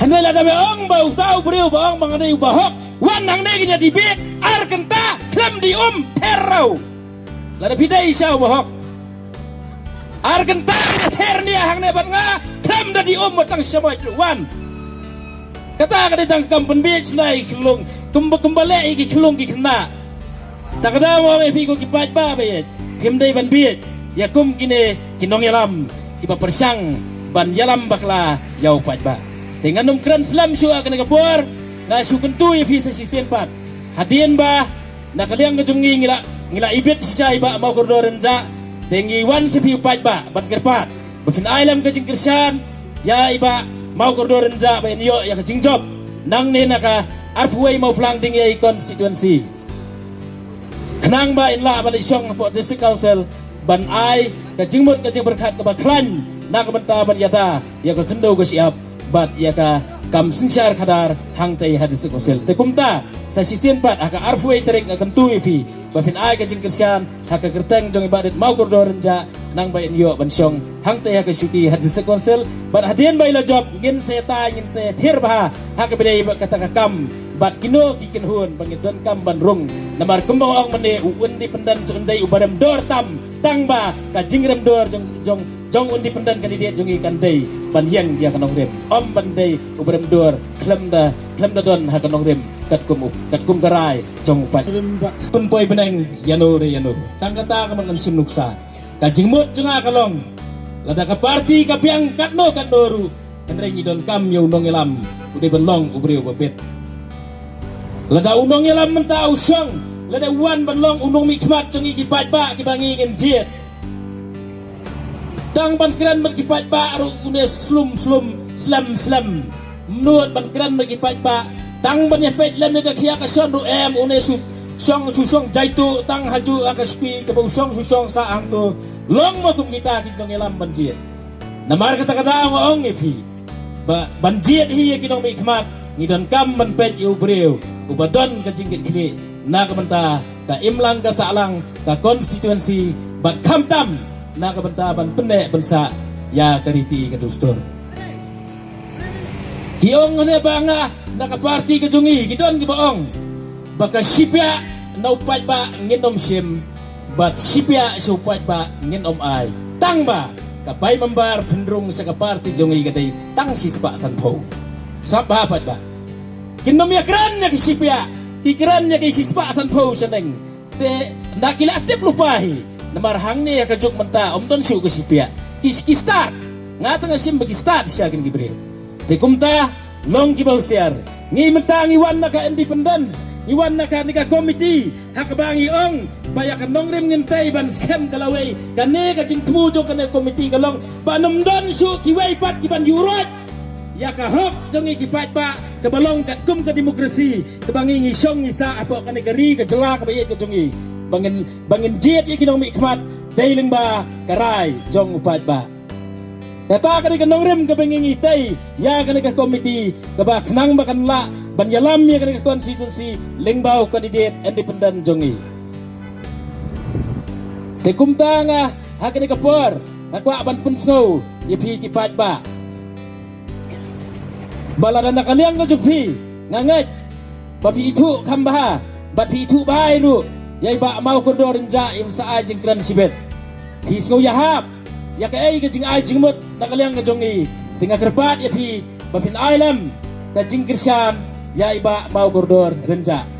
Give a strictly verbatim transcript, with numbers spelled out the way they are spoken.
Ngi la da me ong ba uta u briew ba ong ba nga dei u bahok, wan hangne ngin ïa debate ar kynta khlem da um ther ruh. Lada phi dei sha u bahok, ar kynta ngin ïa ther nia hangne bad nga khlem da um, wat tang sha mot ruh, wan. Kata ka dei tang kam pynbiej sna ïa ki khyllung, kumba kumba leh ïa ki khyllung ki khynnah. Ta ka daw nga ong ïa phi ko ki paidbah ba ïeit, phim dei ban biej ïa kum kine ki nongïalam kiba pyrshang ban ïalam bakla ïa u paidbah. Te ngan ym kren slem shuh ha kane ka por, nga shu kyntu ïa phi sa shisien pat. Hadien ba na ka liang ka jong ngi ngi la, ngi la ibit shisha ïa i Bah Mawkordor Rynjah, te ngi wan sha phi u paidbah ban kyrpad ba phin ai lem ka jingkyrshan ïa i Bah Mawkordor Rynjah ba in ïoh ïa ka jingjop nangne na ka arphew wei Mawphlang Ding ïa i constituency. Khnang ba in lah ban leit shong hapoh District Council ban ai ka jingmut ka jingpyrkhat kaba khlaiñ na ka bynta ban ïada ïa ka khyndew ka shyiap bad ïa ka kam synshar khadar hangtei ha District Council. Te kumta sa shisien pat ha ka arphew wei tarik nga kyntu ïa phi ba phin ai ka jingkyrshan ha ka kyrteng jong i Bah Rit Mawkordor Rynjah, nang ba in ïoh ban shong hangtei ha ka shuki ha District Council. Bad hadien ba i la jop ngin sa ïatai, ngin sa ïathir bha ha kaba dei bad kata ka kam bad kino ki kynhun ba ngin donkam ban rung. Namar kumba nga ong mynne, u independent un dei uba rem dor tam, tang ba ka jingrem dor jong, jong, jong u independent candidate jong ngi kan dei ban ïeng ïa ka nongrim, ym ban dei uba rem dor khlem da, khlem da don ha ka nongrim katkum u, katkum ka rai jong u paid. Pynpoi bneng ïano re ïano. Tang kata ka man ngan shim nuksa. Ka jingmut jong nga ka long, lada ka party ka biang katno katno ruh, hynrei ngi donkam ïa u nongïalam u dei ban long u briew ba bit. Lada u nongïalam mynta u shong, lada u wan ban long u nongmihkhmat jong ngi ki paidbah kiba ngi ngin jied. Tang ban kren bad ki paidbah ruh une slum slum, slem slem. Mut ban kren bad ki paidbah, tang ban ïa peit lem ïa ka khia ka shon ruh em, une shu shong, shu shong jaituh tang hajuh ha ka shuki kaba u shong, shu shong sah hangto. Long mo kum kita ki nongïalam ban jied. Namar kata ka daw nga ong ïa phi ba ban jied hi ïa ki nongmihkhmat, ngi donkam ban peit ïa u briew uba don ka jingkitkhlieh na ka bynta ka imlang ka sahlang ka constituency, bad khamtam na ka bynta ban pynneh pynsah ïa ka riti ka dustur. Ki ong ne ba nga na ka party ka jong ngi, ki don kiba ong ba ka shipiah na u paidbah ngin ym shim, bad shipiah sha u paidbah ngin ym ai. Tang ba ka bai member pynrung sha ka party jong ngi ka dei tang shispah sanphew. Sngap bha paidbah. Kin ym ïa kren ïa ki shipiah, ki kren ïa ki shispah sanphew shaneng. Te nda ki la tip lypa hi. Namar hangne ha ka juk mynta ym don shuh ka shipiah. Ki, ki stad. Nga tang nga shim ba ki stad sha kine ki briew. Te kumta long kiba husiar. Ngi mynta ngi wan na ka independence, ngi wan na kane ka committee ha kaba ngi ong ba ïa ka nongrim ngin tei ban skhem ka lawei. Kane ka jingthmu jong kane ka committee ka long ba ym don shuh kiwei pat kiban ïuhroit ïa ka hok jong ngi ki paidbah kaba long katkum ka demokrasi kaba ngi ngi shong ngi sah hapoh kane ka ri ka jylla kaba ïeit ka jong ngi. Ba ngin, ba ngin jied ïa ki nongmihkhmat dei lyngba ka rai jong u paidbah. Kata ka dei ka nongrim kaba ngi ngi tei ïa kane ka committee kaba khnang ba kan lah ban ïalam ïa kane ka constituency lyngba u candidate independent jong ngi. Te kumta nga ha kane ka por nga kwah ban pynsngew ïa phi ki paidbah. Ba lada na ka liang ka jong phi nga ngeit ba phi ithuh kham bha, ba phi ithuh bha ruh ïa i Bah Mawkordor Rynjah im sa ai jingkren shibit. Phi sngew ïahap ïa kaei ka jingai jingmut na ka liang ka jong ngi. Te nga kyrpad ïa phi ba phin ai lem ka jingkyrshan ïa i Bah Mawkordor Rynjah.